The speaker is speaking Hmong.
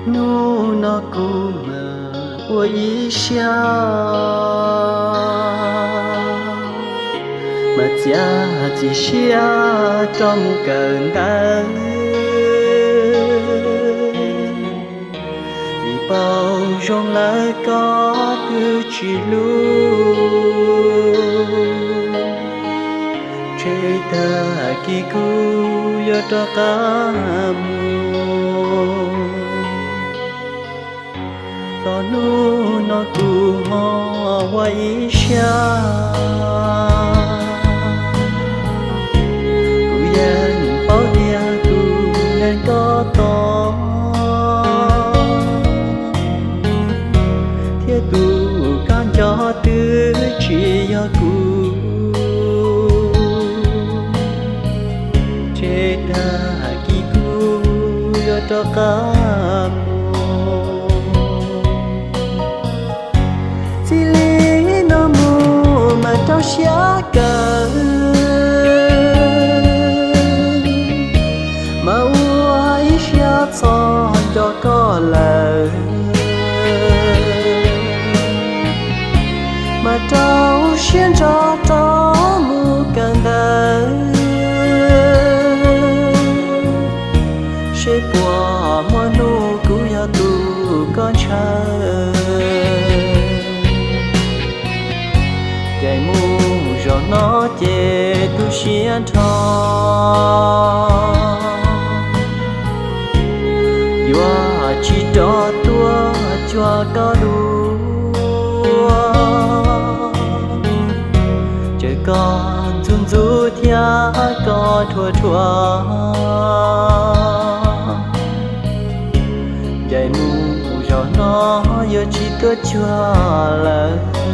Hnub no kuv mas ua ib siab, mas txiav txim siab rov mus kawm ntawv, vim paub zoo lawm koj twb tsis hlub. Tseg tag kis kuv yuav rov qab mus. Txog hnub no kuv ho ua ib siab, kuv yeej paub tias tus neeg koj tos thiab tus koj nco twb tsis yog kuv. Tseg tag kis kuv yuav rov qab mus. Txij li no mus mas rau siab kawg, mas ua ib siab txog nco koj lawm, mas rau siab ntso rov mus kawm ntawv, seb puas muaj hnub kuv yog tus koj ntshaw. Ces mus zaum no ces tu siab nrho, yuav tsis rov tuaj cuag koj dua. Ces koj ntxub ntxub thiab koj rhuav rhuav, ces mus zaum no yuav tsis tuaj cuag lawm.